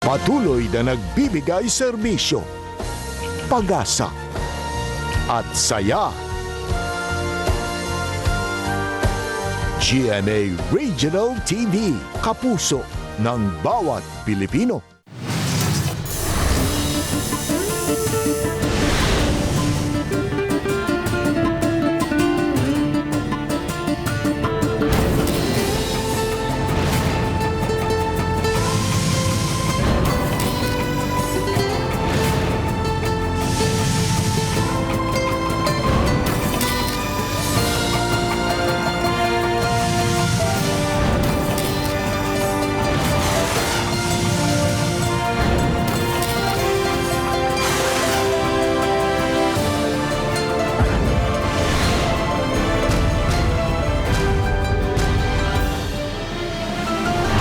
Patuloy na nagbibigay serbisyo, pag-asa at saya. GMA Regional TV, kapuso ng bawat Pilipino.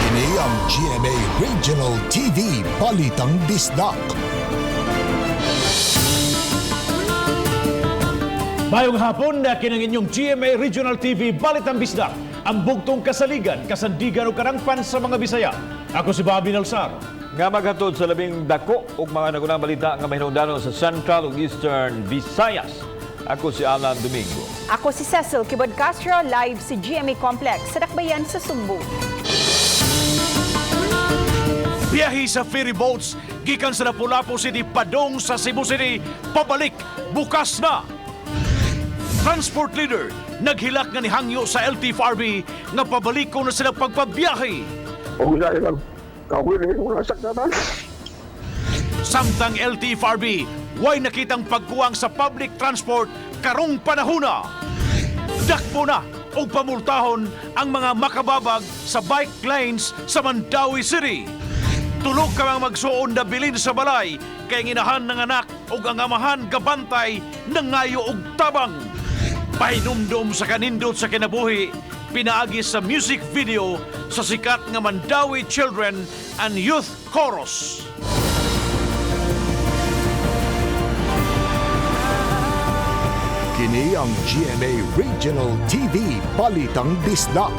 Kini ang GMA Regional TV Balitang Bisdak. Mayong hapon na kinang inyong GMA Regional TV Balitang Bisdak, ang bugtong kasaligan, kasandigan o karangpan sa mga Bisaya. Ako si Bobby Nalsar. Nga maghatod sa labing dako ug mga nagunang balita nga mahinungdanon sa Central ug Eastern Visayas. Ako si Alan Domingo. Ako si Cecil Kibod Castro, live sa GMA Complex sa Dakbayan sa Sugbo. Biyahe sa ferry boats gikan sa Lapu-Lapu City padong sa Cebu City, pabalik bukas na. Transport leader naghilak nga nihangyo sa LTFRB nga pabalik ko na sila pagpabiyahe. O wala lang. Kawin ko na saktanan. Samtang LTFRB, way nakitang pagkuwang sa public transport karong panahona. Dakpo na og pamultahon ang mga makababag sa bike lanes sa Mandawi City. Tulog ka mga magsuon na bilin sa balay kay ang inahan ng anak ug ang amahan gabantay nangayo og tabang. Pahinumdom sa kanindot sa kinabuhi, pinaagi sa music video sa sikat nga Mandawi Children and Youth Chorus. Kini ang GMA Regional TV Balitang Bisdak.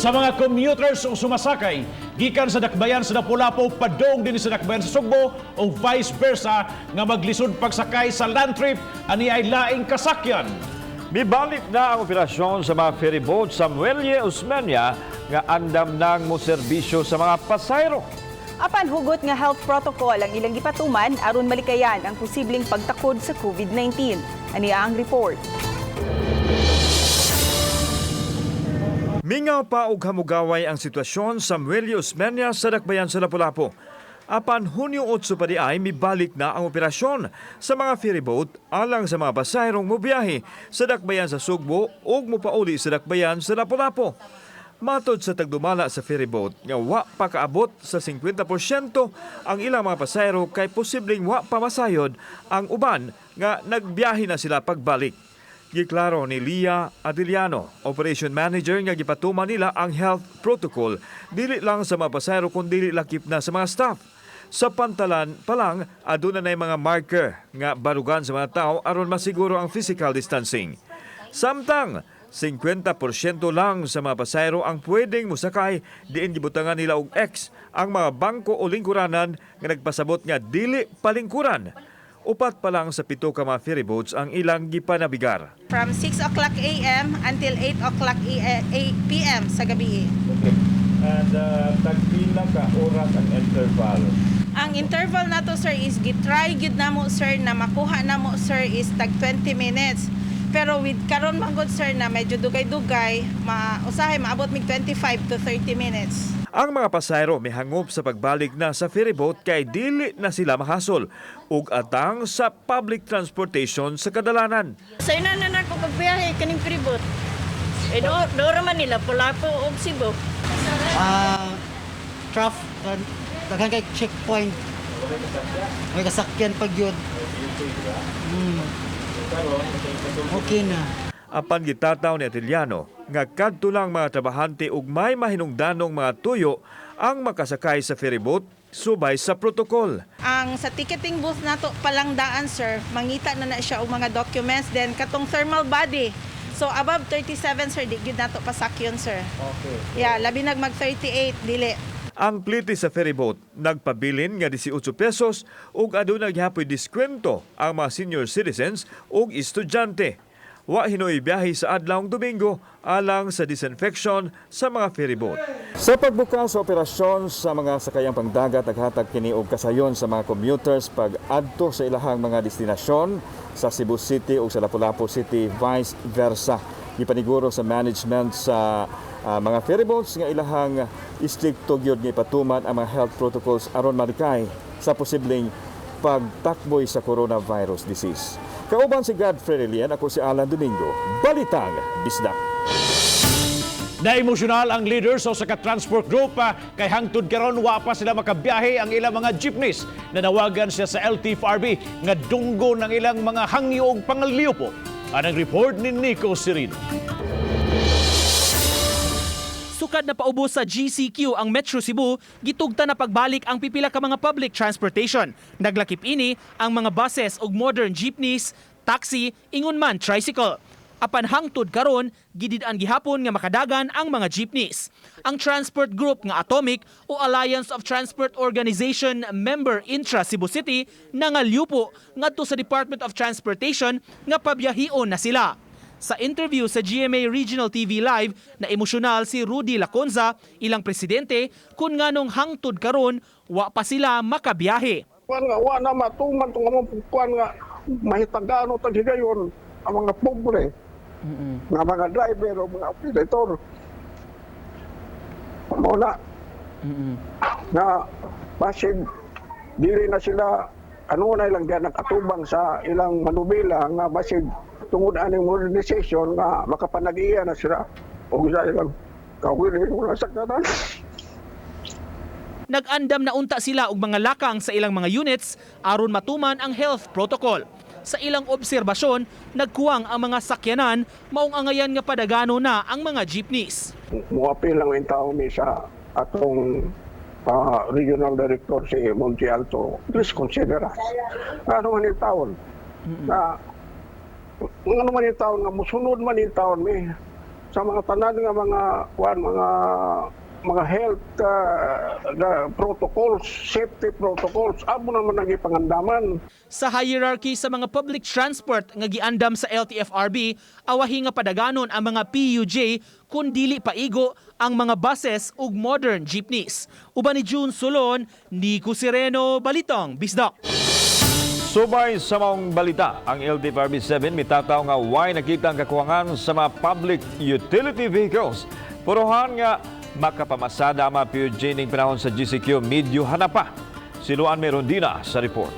Sa mga commuters o sumasakay, gikan sa Dakbayan sa Lapu-Lapu, padong din sa Dakbayan sa Sugbo o vice versa nga maglisod pagsakay sa land trip ani ay laing kasakyan. Mibalik na ang operasyon sa mga ferry boat sa Muelle Osmeña nga andam nang mo serbisyo sa mga pasayro. Apan hugot nga health protocol ang ilang gipatuman aron malikayan ang posibleng pagtakod sa COVID-19. Ani ang report. Mingaw pa og hamugaway ang sitwasyon sa Muelle Osmeña sa Dakbayan sa Lapu-Lapu. Apan Hunyo 8 pa di ay mibalik na ang operasyon sa mga ferry boat alang sa mga pasaherong mobiyahe sa Dakbayan sa Sugbo ug mopauli sa Dakbayan sa Lapu-Lapu. Matod sa tagdumala sa ferry boat nga wa pa kaabot sa 50% ang ilang mga pasahero kay posibleng wa pa masayod ang uban nga nagbiyahe na sila pagbalik. Giklaro ni Lia Adiliano, Operation Manager nga gipatuman nila ang health protocol dili lang sa mga pasahero kundi lakip na sa mga staff. Sa pantalan pa lang, aduna na mga marker nga barugan sa mga tao aron masiguro ang physical distancing. Samtang, 50% lang sa mga pasahero ang pwedeng musakay diin gibutangan nila og X ang mga bangko o lingkuranan nga nagpasabot nga dili palingkuran. 4 pa lang sa 7 ka mga ferry boats ang ilang gipanabigar. From 6 o'clock a.m. until 8 o'clock p.m. sa gabi. Okay. And tagpila ka oras ang interval? Ang interval nato, sir, is gitry gyud namo, sir, na makuha namo, sir, is tag 20 minutes. Pero with karon man gud, sir, na medyo dugay-dugay, ma usahay maabot mig 25 to 30 minutes. Ang mga pasahero mihangop sa pagbalik na sa ferry boat kay dili na sila mahasol ug atang sa public transportation sa kadalanan. Sa ina na nako pagbiyahe kaning pribot. Eh do do ra man nila Pulapo ug Cebu. Ah, traffic, daghan kay checkpoint. May kasakyan pag yun. Okay na. Apan gitataw ni Atiliano nga kadto lang mga trabahante ug may mahinungdanong mga tuyo ang makasakay sa ferry boat subay sa protokol. Ang sa ticketing booth nato palang daan, sir, mangita na na siya og mga documents, then katong thermal body. So above 37, sir, di gyud nato pasakyon, sir. Okay. Yeah, labi nag mag 38 dili. Ang plite sa ferryboat nagpabilin nga 18 pesos ug aduna gihapoy diskwento ang mga senior citizens ug estudyante. Wa hinuoy biyahe sa adlawng Domingo alang sa disinfection sa mga ferryboat. Sa pagbukas sa operasyon sa mga sakayang pangdagat, naghatag kini og kasayon sa mga commuters pag adto sa ilahang mga destinasyon sa Cebu City ug sa Lapu-Lapu City, vice versa. Gipaniguro sa management sa mga ferryboats nga ilahang istrikto gyud nga ipatuman ang mga health protocols aron malikay sa posibleng pagtakboy sa coronavirus disease. Kauban si Godfrey Relian, ako si Alan Domingo. Balitang Bisdak. Naemosyonal ang leader sa usa ka transport group kay hangtod karon wa pa sila makabiyahe ang ilang mga jeepneys. Nanawagan siya sa LTFRB nga dunggo ng ilang mga hangyo og pangaliyupo. Anang report ni Nico Serino. Sukad na paubos sa GCQ ang Metro Cebu, gitugta na pagbalik ang pipila ka mga public transportation. Naglakip ini ang mga buses ug modern jeepneys, taxi, ingon man tricycle. Apan hangtod karon, gidid-an gihapon nga makadagan ang mga jeepneys. Ang transport group nga Atomic o Alliance of Transport Organization member intra Cebu City nangalyupo ngadto sa Department of Transportation nga pabiyahion na sila. Sa interview sa GMA Regional TV Live na emosyonal si Rudy Laconza, ilang presidente, kung nganong hangtod karon wa pa sila makabiyahe. Kuan nga wa na matuman tong among kuan nga mahitagano tag higayon ang mga pobre. Nga mga driver o mga operator. Mao na na basig dili na sila ano na ilang diyan nakatubang sa ilang manubela nga basig tungod aning modernization nga makapanagiya na sila og sa ilang kawili mo saktanan. Nag-andam na unta sila og mga lakang sa ilang mga units aron matuman ang health protocol. Sa ilang obserbasyon, nagkuwang ang mga sakyanan, maong angayan nga padagano na ang mga jeepneys. Muapil lang yung tao mi sa atong regional director si Monte Alto. Please consider us. Ano man yung taon? Na, ano man yung taon nga musunod man yung taon mi sa mga tanan nga mga kuan mga health na protocols, safety protocols, amo naman ang ipangandaman. Sa hierarchy sa mga public transport nga giandam sa LTFRB, awahi nga padaganon ang mga PUJ kun dili paigo ang mga buses ug modern jeepneys. Uban ni June Solon, Nico Sereno, Balitang Bisdak. Subay sa maong balita, ang LTFRB 7 mitataw nga way nakita ang kakuwangan sa mga public utility vehicles. Puruhan nga makapamasada ang mga PUJ ning panahon sa GCQ medyo hanapa. Siluan Merondina sa report.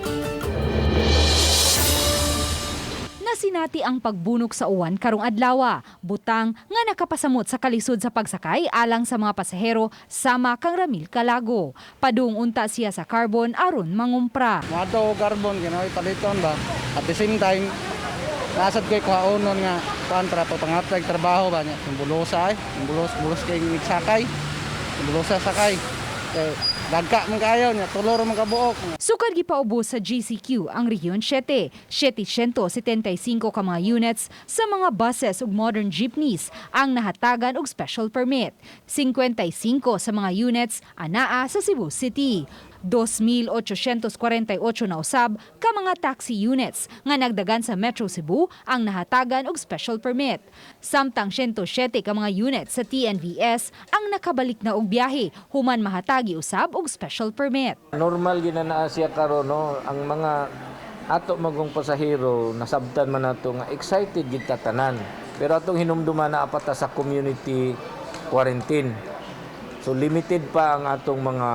Nasinati ang pagbunok sa uwan karong adlawa, butang nga nakapasamot sa kalisod sa pagsakay alang sa mga pasahero sama kang Ramil Calago. Padung unta siya sa Carbon aron mangumpra. Moadto og Carbon kay paliton ba. At the same time, nasad ko'y kuhaonon nga kuan para panghatag trabaho ba niya. Yung bulosa ay, yung bulos bulos kay sakay. Yung bulosa sakay. Kay dagka man kayo niya, tulo ra man kabuok. Sukad gipaubos sa GCQ ang Rehiyon 7, 775 ka mga units sa mga buses ug modern jeepneys ang nahatagan og special permit. 55 sa mga units anaa sa Cebu City. 2,848 na usab ka mga taxi units nga nagdagan sa Metro Cebu ang nahatagan og special permit. Samtang 107 ka mga units sa TNVS ang nakabalik na og biyahe human mahatagi usab og special permit. Normal ginanaa siya karon, no, ang mga ato magong pasahero nasabtan man nato nga excited gid ta tanan. Pero atong hinumduman na pa ta sa community quarantine. So limited pa ang atong mga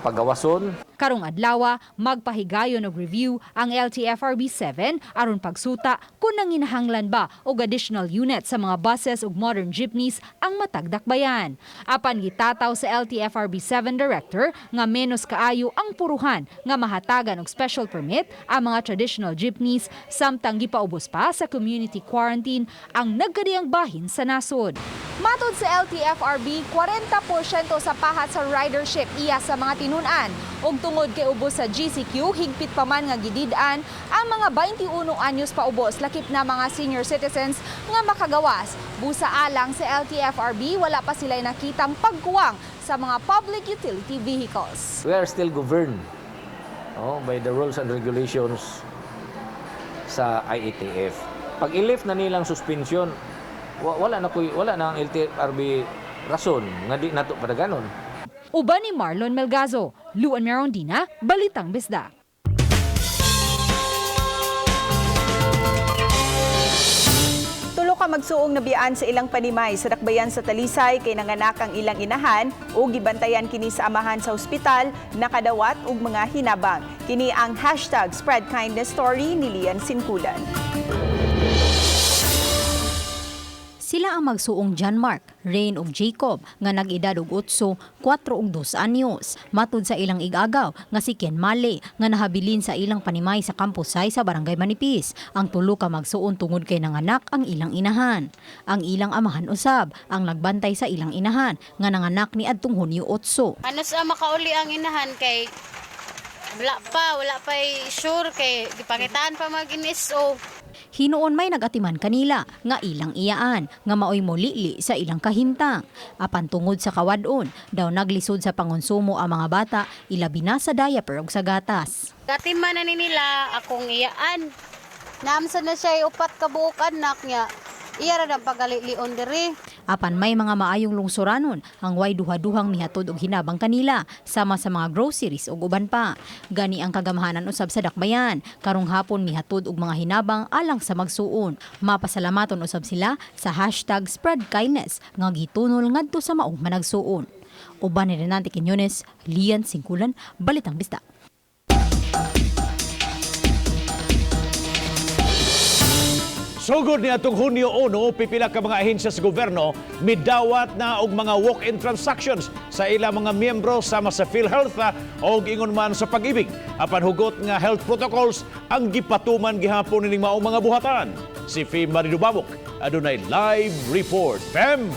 pagawason. Karong adlawa, magpahigayon og review ang LTFRB 7 aron pagsuta kung nanginahanglan ba og additional unit sa mga buses ug modern jeepneys ang matagdakbayan. Apan gitataw sa LTFRB 7 director nga menos kaayo ang puruhan nga mahatagan og special permit ang mga traditional jeepneys samtang gipaubos pa sa community quarantine ang nagkadiyang bahin sa nasod. Matod sa LTFRB, 40% sa pahat sa ridership iya sa mga tinunan. Ug tungod kay ubos sa GCQ, higpit pa man nga gidid-an ang mga 21 anyos paubos lakip na mga senior citizens nga makagawas. Busa alang sa LTFRB, wala pa sila nakitang pagkuwang sa mga public utility vehicles. We are still governed, oh, by the rules and regulations sa IATF. Pag i-lift na nilang suspension, wala na ang LTFRB rason nga di nato padaganon. Uban ni Marlon Melgazo, Luan Merondina, Balitang Bisda. Tulo ka magsuong nabiyaan sa ilang panimay sa dakbayan sa Talisay kay nanganak ang ilang inahan ug gibantayan kini sa amahan sa ospital, nakadawat og mga hinabang. Kini ang #SpreadKindnessStory ni Lian Sinkulan. Sila ang magsuong John Mark, Rain ug Jacob nga nag-edad og 8, 4 ug 2 anyos. Matud sa ilang igagaw nga si Ken Male nga nahabilin sa ilang panimay sa Campusay sa Barangay Manipis. Ang tulo ka magsuon tungod kay nanganak ang ilang inahan. Ang ilang amahan usab ang nagbantay sa ilang inahan nga nanganak ni adtong Hunyo 8. Ano sa makauli ang inahan kay wala pa sure kay gipangitaan pa mag NSO. Hinuon may nagatiman kanila nga ilang iyaan nga maoy molili sa ilang kahimtang. Apan tungod sa kawadon, daw naglisod sa pangonsumo ang mga bata, ilabi na sa diaper ug sa gatas. Gatiman na ni nila akong iyaan. Naamsa na siya upat ka buok anak niya. Iya ra nang pagalilion diri. Apan may mga maayong lungsuranon ang way duha-duhang mihatod og hinabang kanila sama sa mga groceries ug uban pa. Gani ang kagamhanan usab sa dakbayan karong hapon mihatod og mga hinabang alang sa magsuon. Mapasalamaton usab sila sa #SpreadKindness nga gitunol ngadto sa maong managsuon. Uban ni Renante Quiñones, Lian Singkulan, Balitang Bisdak. Sugod ni atong Hunyo 1, pipila ka mga ahensya sa gobyerno midawat na og mga walk-in transactions sa ilang mga miyembro sama sa PhilHealth og ingon man sa Pag-ibig. Apan hugot nga health protocols ang gipatuman gihapon nining maong mga buhatan. Si Fem Maridubabok adunay live report. Fem!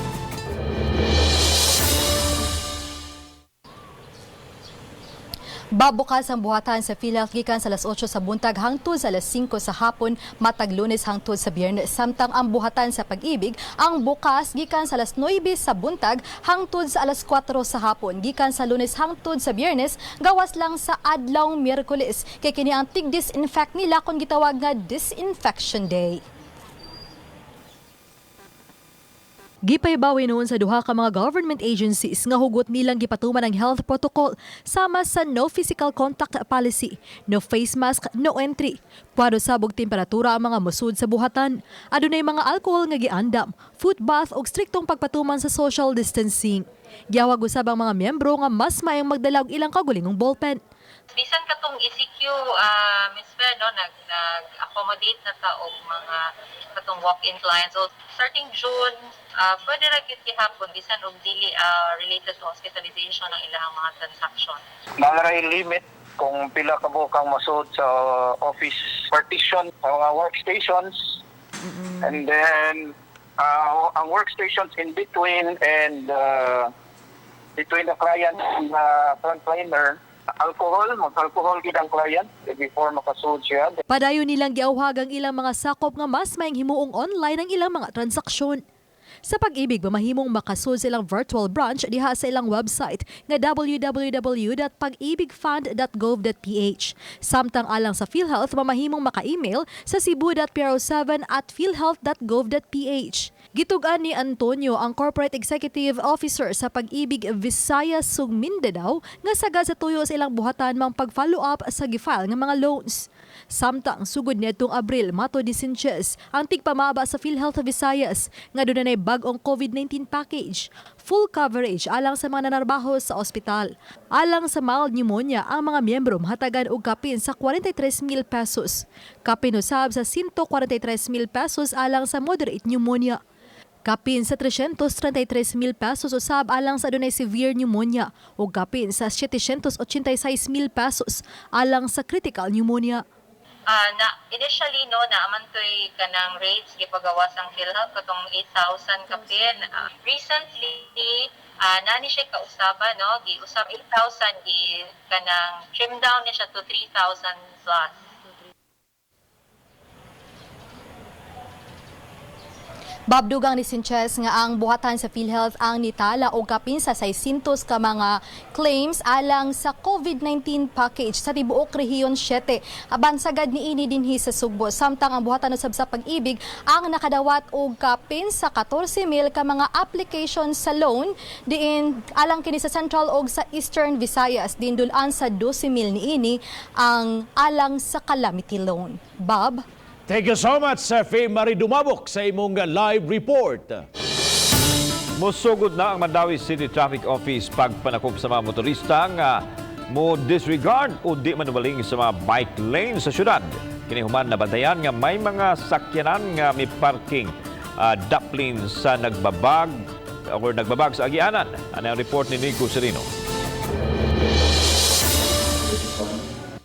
Babukas ang buhatan sa PhilHealth gikan sa alas 8 sa buntag hangtod sa alas 5 sa hapon matag Lunes hangtod sa Biyernes. Samtang ang buhatan sa Pag-ibig ang bukas gikan sa alas 9 sa buntag hangtod sa alas 4 sa hapon gikan sa Lunes hangtod sa Biyernes, gawas lang sa adlawng Miyerkules kay kini ang tig-disinfect nila kon gitawag nga Disinfection Day. Gipaybawi noon sa duha ka mga government agencies nga hugot nilang gipatuman ang health protocol sama sa no physical contact policy, no face mask, no entry. Kwado sabog temperatura ang mga musud sa buhatan. Adunay mga alcohol nga giandam, foot bath ug striktong pagpatuman sa social distancing. Giawag usab ang mga miyembro nga mas maayong magdala og ilang kagulingong ballpen. Bisan katong ECQ, Ms. Fe, no, nag-accommodate na ta og mga katong walk-in clients. So, starting June, pwede ra gyud gihapon bisan og dili related to hospitalization ang ilang mga transaction. Nalaray limit kung pila ka buok ang masud sa office partition sa mga workstations. And then ang workstations in between and between the client and the frontliner, alcohol, mag-alcohol gid ang client before makasud siya. Padayon nilang giawhag ang ilang mga sakop nga mas maayong himuong online ang ilang mga transaksyon. Sa Pag-ibig, mamahimong makasud sa ilang virtual branch diha sa ilang website nga www.pagibigfund.gov.ph. Samtang alang sa PhilHealth, mamahimong maka-email sa cebu.pro7@philhealth.gov.ph. Gitug-an ni Antonio, ang Corporate Executive Officer sa Pag-ibig Visayas ug Mindanao, nga sagad sa tuyo sa ilang buhatan mang pag-follow up sa gifile nga mga loans. Samtang sugod niadtong Abril, matod ni Sanchez, ang tigpamaba sa PhilHealth Visayas nga dunay bag-ong COVID-19 package. Full coverage alang sa mga nanarbaho sa ospital. Alang sa mild pneumonia, ang mga miyembro mahatagan og kapin sa 43,000 pesos. Kapin usab sa 143,000 pesos alang sa moderate pneumonia. Kapin sa 333,000 pesos usab alang sa adunay severe pneumonia o kapin sa 786,000 pesos alang sa critical pneumonia. Na initially, no, naaman to'y kanang rates gipagawas ang PhilHealth katong 8,000 kapin. Recently Nani siya kausaba, no, giusab 8,000, gi kanang trim down ni siya to 3,000 plus. Babdugang ni Sanchez nga ang buhatan sa PhilHealth ang nitala og kapin sa 600 ka mga claims alang sa COVID-19 package sa tibuok Rehiyon 7. Apan sagad niini dinhi sa Sugbo. Samtang ang buhatan usab sa Pag-ibig ang nakadawat og kapin sa 14,000 ka mga application sa loan diin alang kini sa Central og sa Eastern Visayas, dindul-an sa 12,000 niini ang alang sa calamity loan. Bob? Thank you so much, Faye Marie Dumabok, sa imong live report. Musugod na ang Mandaue City Traffic Office pagpanakop sa mga motorista nga mo disregard o di manubaling sa mga bike lane sa syudad. Kini human nabantayan nga may mga sakyanan nga may parking daplin sa nagbabag or nagbabag sa agianan. Ano ang report ni Nico Serino?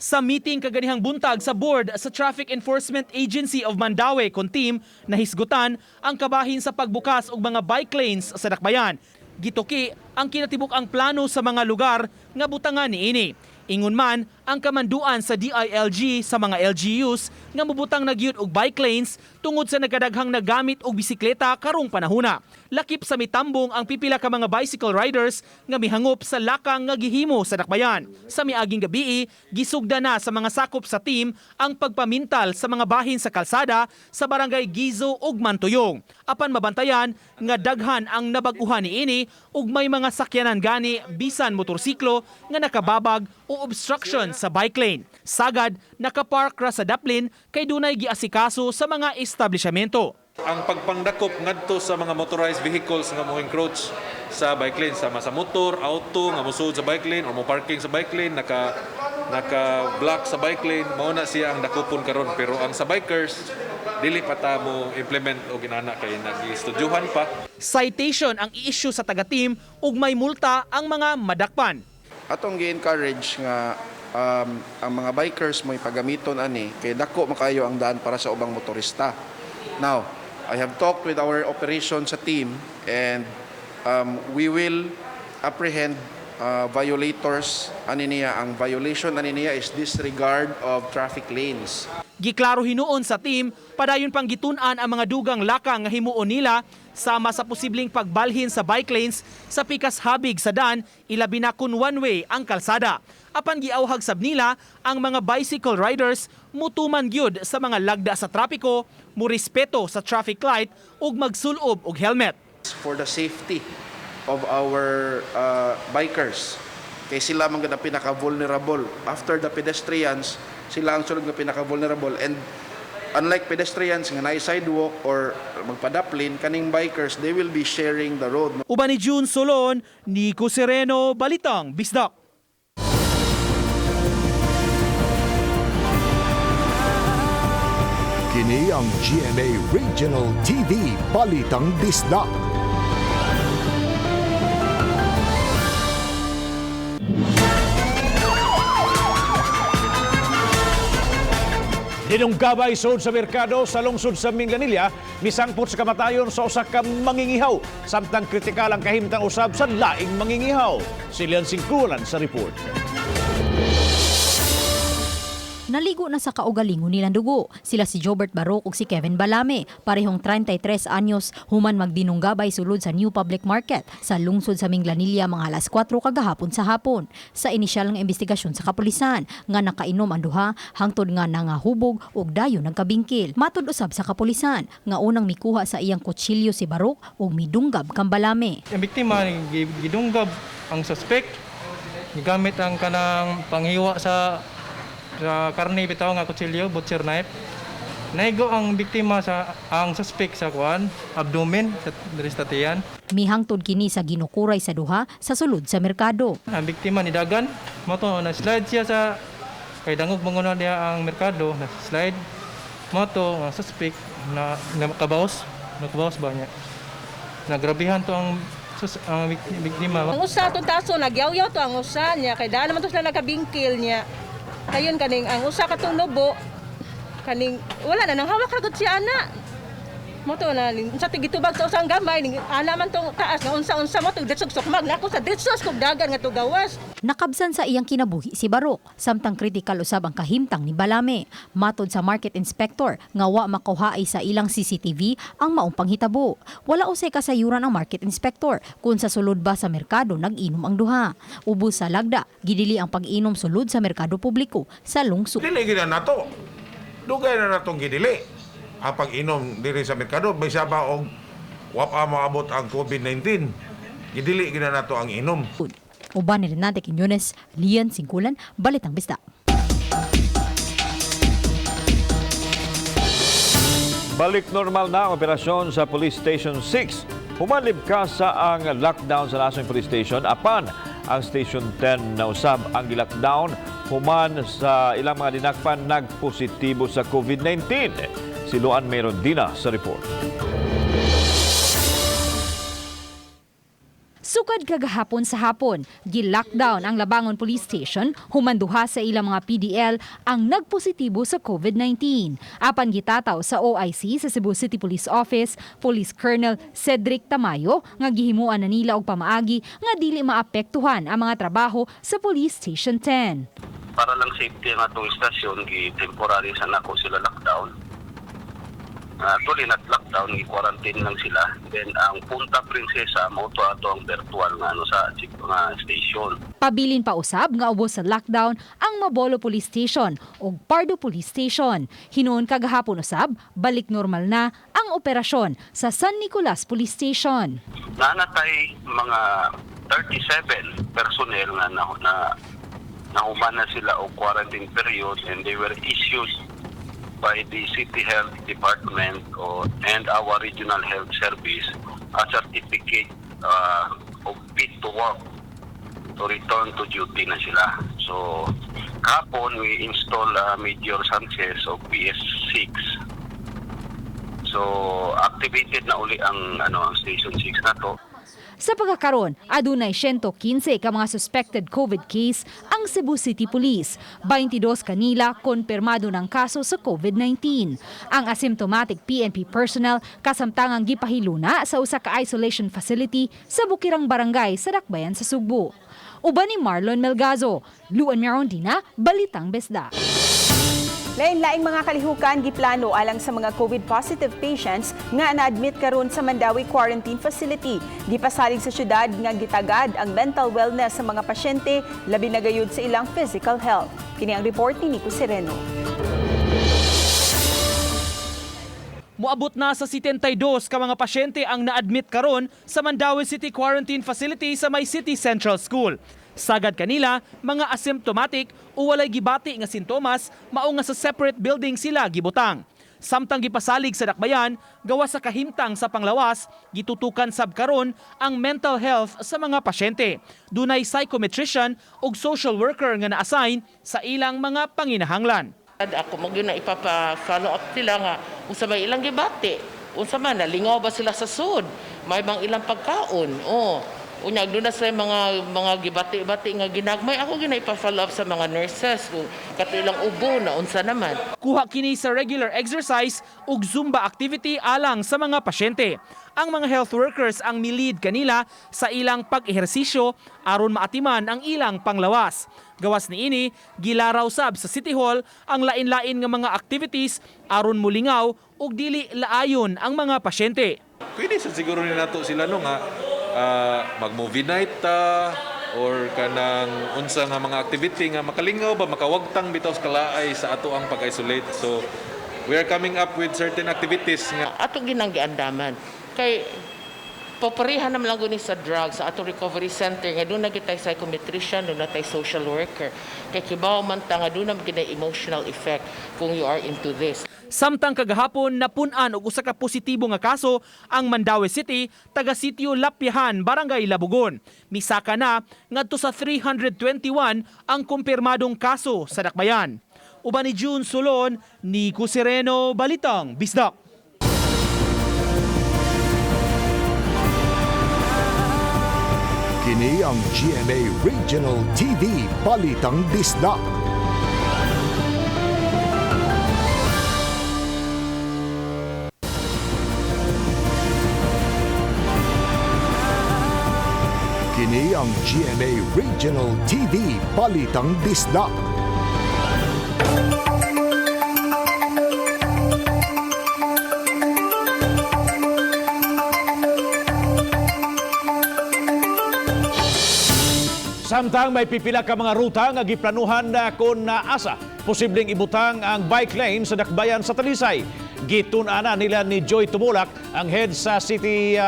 Sa meeting kaganihang buntag sa board sa Traffic Enforcement Agency of Mandaue kon team, nahisgutan ang kabahin sa pagbukas og mga bike lanes sa dakbayan. Gituki ang kinatibuk ang plano sa mga lugar nga butangan niini. Ingon man ang kamanduan sa DILG sa mga LGUs nga mobutang na gyud og bike lanes tungod sa nagkadaghang nagamit og bisikleta karong panahuna. Lakip sa mitambong ang pipila ka mga bicycle riders nga mihangop sa lakang nga gihimo sa dakbayan. Sa miaging gabii, gisugda na sa mga sakop sa team ang pagpamintal sa mga bahin sa kalsada sa barangay Gizo ug Mantuyong. Apan mabantayan nga daghan ang nabag-uhan niini ug may mga sakyanan gani bisan motorsiklo nga nakababag o obstruction sa bike lane. Sagad, nakapark ra sa daplin kay dunay giasikaso sa mga establishmento. Ang pagpangdakop ngadto sa mga motorized vehicles nga mo encroach sa bike lane, sama sa motor, auto nga mosulod sa bike lane or mo parking sa bike lane, naka block sa bike lane, mao na siya ang dakupon karon. Pero ang sa bikers dili pa ta mo implement og inana kay nag-istudyuhan pa. Citation ang i-issue sa taga-team ug may multa ang mga madakpan. Atong gi-encourage nga ang mga bikers mo'y pagamiton ani kay dako makayo ang daan para sa ubang motorista. Now, I have talked with our operation sa team and we will apprehend violators ani niya. Ang violation ani niya is disregard of traffic lanes. Giklaro hinuon sa team, padayon pang gitun-an ang mga dugang lakang nga himuon nila sama sa posibleng pagbalhin sa bike lanes sa pikas habig sa dan, ilabi na kun one way ang kalsada. Apan giawhag sab nila ang mga bicycle riders mutuman gyud sa mga lagda sa trapiko, murespeto sa traffic light ug magsulob og helmet. For the safety of our bikers, kay sila man gud ang pinaka-vulnerable. After the pedestrians, sila ang sunod nga pinaka-vulnerable, and unlike pedestrians nga naay sidewalk or magpadaplin, kaning bikers, they will be sharing the road. Uban ni June Solon, Nico Sereno, Balitang Bisdak. Kini ang GMA Regional TV Balitang Bisdak. Dinunggabay sud sa merkado sa lungsod sa Minglanilla, misangpot sa kamatayon sa usa ka mangingihaw, samtang kritikal ang kahimtang usab sa laing mangingihaw. Silian Singkulan sa report. Naligo na sa kaugalingon nilang dugo. Sila si Jobert Barok ug si Kevin Balame, parehong 33 anyos, human magdinunggabay sulod sa New Public Market sa lungsod sa Minglanilla mga alas 4 kagahapon sa hapon. Sa inisyal nga investigasyon sa kapulisan, nga nakainom ang duha hangtod nga nangahubog ug dayon nagkabingkil. Matud usab sa kapulisan nga unang mikuha sa iyang kutsilyo si Barok ug midunggab kang Balame. Ang biktima gidunggab ang suspect, gigamit ang kanang panghiwa sa karne bitaw nga kutsilyo, butcher knife. Naigo ang biktima sa ang suspect sa kuan, abdomen sa diri sa tiyan. Mihangtod kini sa ginukuray sa duha sa sulod sa merkado. Ang biktima ni dagan, mo to na slide siya sa kay dangog manguno niya ang merkado, na slide mo to ang suspect na nakabaos, nakabaos ba niya. Nagrabihan to ang biktima. Ang usa to taso nagyaw-yaw to ang usa niya kay daan naman to sila nagkabingkil niya. Kayon kaning ang usa katong nubo kaning wala na nang hawak ra gud siya ana. Mo to na unsa ti gitubag sa usang gamay ning ana man tong taas nga unsa-unsa mo to ditsog sukmag nako sa ditsos kog dagan nga tugawas. Nakabsan sa iyang kinabuhi si Barok, samtang kritikal usab ang kahimtang ni Balame. Matod sa market inspector nga wa makuhaay sa ilang CCTV ang maong panghitabo. Wala usay kasayuran ang market inspector kung sa sulod ba sa merkado nag-inom ang duha. Ubos sa lagda, gidili ang pag-inom sulod sa merkado publiko sa lungsod. Dili gid na nato. Dugay na natong gidili ang pag-inom diri sa merkado bisan pa og wa pa moabot ang COVID-19. Gidili gid na nato ang inom. Uban ni Renate Quiñones, Lian Singkulan, Balitang Bisdak. Balik normal na ang operasyon sa Police Station 6. Humanlib ka sa ang lockdown sa nasong police station apan ang Station 10 na usab ang gilockdown human sa ilang mga dinakpan nagpositibo sa COVID-19. Si Luan Merondina sa report. Sukad kagahapon sa hapon, gi-lockdown ang Labangon Police Station, humanduha sa ilang mga PDL ang nagpositibo sa COVID-19. Apan gitataw sa OIC sa Cebu City Police Office, Police Colonel Cedric Tamayo nga gihimuan na nila og pamaagi nga dili maapektuhan ang mga trabaho sa Police Station 10. Para lang safety ang atong istasyon, gi-temporary sa nako sila lockdown. Actually, not lockdown, gi-quarantine lang sila. Then ang Punta Princesa, mao to ato ang virtual nga ano sa nga station. Pabilin pa usab nga ubos sa lockdown ang Mabolo Police Station ug Pardo Police Station. Hinuon kagahapon usab, balik normal na ang operasyon sa San Nicolas Police Station. Naanatay mga 37 personnel nga nahuman na sila og quarantine period and they were issued by the City Health Department and our Regional Health Service a certificate of fit to work to return to duty na sila. So, kahapon we install Major Sanchez of PS6. So, activated na uli ang Station 6 na to. Sa pagkakaron, adunay 115 ka mga suspected COVID case ang Cebu City Police. 22 kanila konfirmado ng kaso sa COVID-19. Ang asymptomatic PNP personnel kasamtangang gipahiluna sa usa ka isolation facility sa Bukirang Barangay sa Dakbayan sa Sugbo. Uban ni Marlon Melgazo, Luan Mirondina, Balitang Bisdak. Lain-laing mga kalihukan giplano alang sa mga COVID-positive patients nga na-admit karon sa Mandaue Quarantine Facility. Gipasalig sa syudad nga gitagad ang mental wellness sa mga pasyente, labi na gayud sa ilang physical health. Kini ang report ni Nico Sereno. Moabot na sa 72 ka mga pasyente ang na-admit karon sa Mandaue City Quarantine Facility sa may City Central School. Sagad kanila, mga asymptomatic o walay gibati nga sintomas, mao nga sa separate building sila gibutang. Samtang gipasalig sa dakbayan, gawa sa kahimtang sa panglawas, gitutukan sab karon ang mental health sa mga pasyente. Dunay psychometrician ug social worker nga na-assign sa ilang mga panginahanglan. Ako mo gyud na ipapa-follow up sila nga unsa may ilang gibati, unsa man nalingaw ba sila sa sud, may bang ilang pagkaon. Oh, unya doon na sila mga gibati-bati nga ginagmay. Ako gyud na ipa-follow up sa mga nurses kung kato ilang ubo na unsa naman. Kuha kini sa regular exercise ug Zumba activity alang sa mga pasyente. Ang mga health workers ang milid kanila sa ilang pag-ehersisyo aron maatiman ang ilang panglawas. Gawas niini, gilaraw sab sa City Hall ang lain-lain nga mga activities aron mulingaw ug dili laayon ang mga pasyente. Pwede sa siguro ni nato sila no nga mag-movie night ta or kanang unsa nga mga activity nga makalingaw ba makawagtang bitaw sa kalaay sa ato ang pag-isolate. So we are coming up with certain activities nga ato ginang giandaman kay papareha naman lang guni sa drugs sa ato recovery center nga doon na kitay psychometrician, doon na tay social worker kay kibaw man ta nga doon na gyud emotional effect kung you are into this. Samtang kagahapon napun-an og usa ka positibo nga kaso ang Mandaue City, taga sitio Lapyahan, Barangay Labugon. Misaka na ngadto sa 321 ang kumpirmadong kaso sa dakbayan. Uban ni June Solon, Nico Sereno, Balitang Bisdak. Kini ang GMA Regional TV Balitang Bisdak. Kini ang GMA Regional TV Balitang Bisdak. Samtang may pipila ka mga ruta nga giplanuhan na kon asa posibleng ibutang ang bike lane sa dakbayan sa Talisay. Gitun-ana nila ni Joy Tumulak, ang head sa City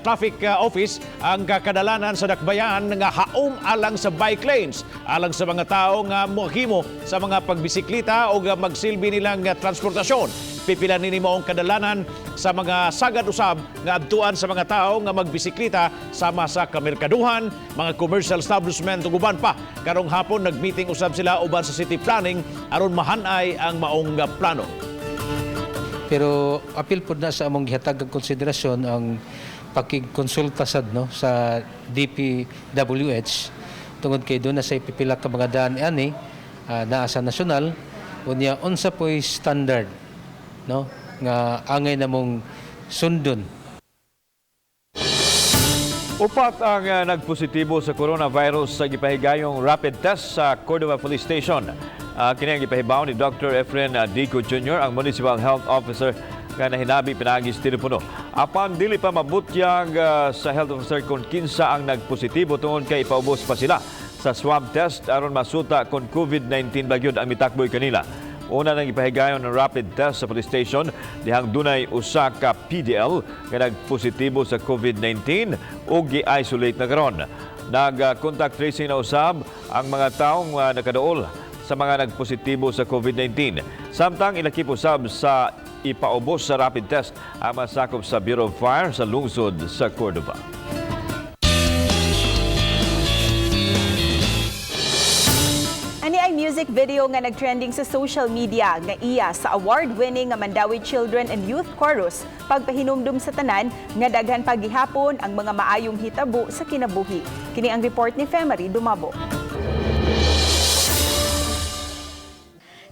Traffic Office, ang kakadalanan sa dakbayan nga haom alang sa bike lanes, alang sa mga tao nga mohimo sa mga pagbisiklita o magsilbi nilang transportasyon. Pipila nini maong kadalanan sa mga sagad usab nga adtuan sa mga tao nga magbisiklita sama sa kamerkaduhan, mga commercial establishment ug uban pa. Karong hapon nagmeeting usab sila uban sa city planning aron mahanay ang maong plano. Pero apil pod na sa among gihatag og konsiderasyon ang pakigkonsulta sad, no, sa DPWH tungod kay doon na sa pipila ka mga daan ani naa sa nasyonal, unya unsa po'y standard, no, nga angay namong sundon. Upat ang nagpositibo sa coronavirus sa gipahigayong rapid test sa Cordova Police Station. Kini ang gipahibaw ni Dr. Efren Dico Jr., ang Municipal Health Officer nga nahinabi pinaagi sa telepono. Apan dili pa mabutyag sa health officer kung kinsa ang nagpositibo tungod kay ipaubos pa sila sa swab test aron masuta kung COVID-19 ba gyud ang mitakboy kanila. Una nang ipahigayon ng rapid test sa police station dihang dunay usa ka PDL nga nagpositibo sa COVID-19 ug gi-isolate na karon. Nag-contact tracing na usab ang mga taong nakaduol sa mga nagpositibo sa COVID-19. Samtang ilakip usab sa ipaubos sa rapid test ang masakop sa Bureau of Fire sa lungsod sa Cordova. Ani ay music video nga nagtrending sa social media nga iya sa award-winning nga Mandaue Children and Youth Chorus pagpahinumdum sa tanan nga daghan pagihapon ang mga maayong hitabo sa kinabuhi. Kini ang report ni Femary Dumabo.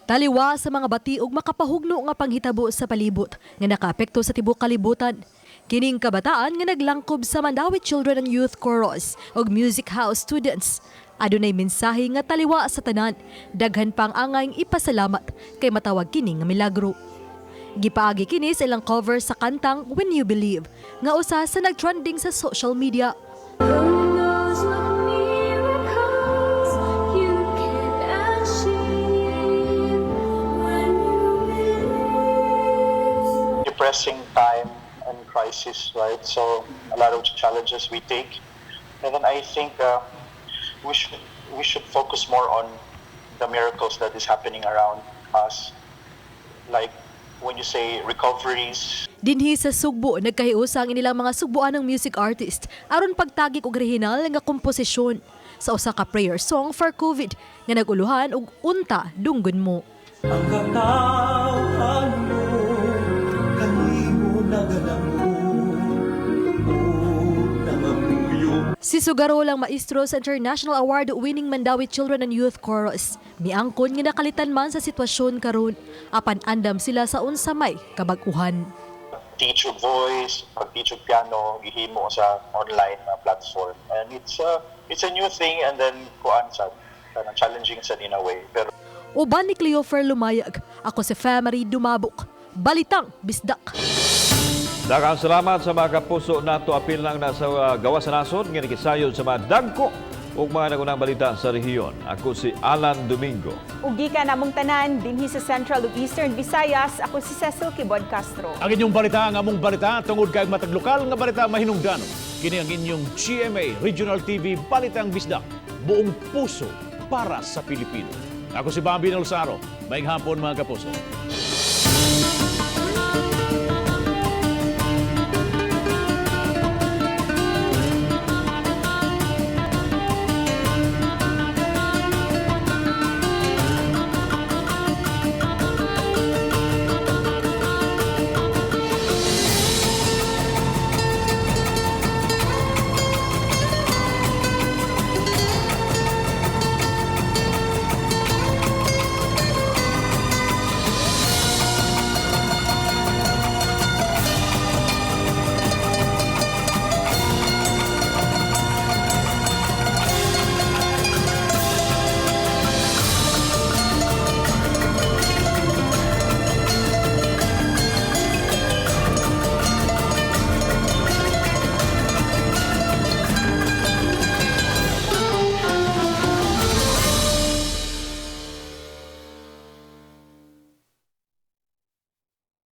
Taliwa sa mga bati ug makapahugno nga panghitabo sa palibot nga nakaapekto sa tibuok kalibutan. Kining kabataan nga naglangkob sa Mandaue Children and Youth Chorus ug Music House students. Adunay mensahe nga taliwa sa tanan, daghan pang angayng ipasalamat kay matawag kini nga milagro. Gipaagi kini sa ilang cover sa kantang When You Believe nga usa sa nagtrending sa social media. Who knows what miracles you can achieve when you believe? Depressing time and crisis, right? So a lot of challenges we take, and then I think we should focus more on the miracles that is happening around us, like when you say recoveries. Dinhi sa Sugbo, nagkahiusa ang inilang mga sugboanang music artist aron pagtagik og orihinal nga komposisyon sa usa ka prayer song for COVID nga naguluhan og Unta Dunggon Mo. Ang katawhan mo, kanimo nagalango, ug nangamuyo. Si Sugarol ang maestro sa International Award-winning Mandaue Children and Youth Chorus. Miangkon nga nakalitan man sa sitwasyon karon, apan andam sila sa unsa may kabag-uhan. Teach og voice, pag-teach og piano, gihimo sa online na platform. And it's a new thing and then kuan sa kanang challenging sa in a way. Pero Uban ni Cleofer Lumayag, ako si Femary Dumabok. Balitang Bisdak. Daghang salamat sa mga kapuso nato, apil lang na sa gawas sa nasod nga nakisayod sa mga dagko ug mga nagunang balita sa rehiyon. Ako si Alan Domingo. Ug gikan namong tanan dinhi sa Central ug Eastern Visayas, ako si Cecil Kibod Castro. Ang inyong balita, ang among balita, tungod kay matag lokal nga balita mahinungdanon. Kini ang inyong GMA Regional TV Balitang Bisdak. Buong puso para sa Pilipino. Ako si Bambi Nolsaro. Maayong hapon, mga kapuso.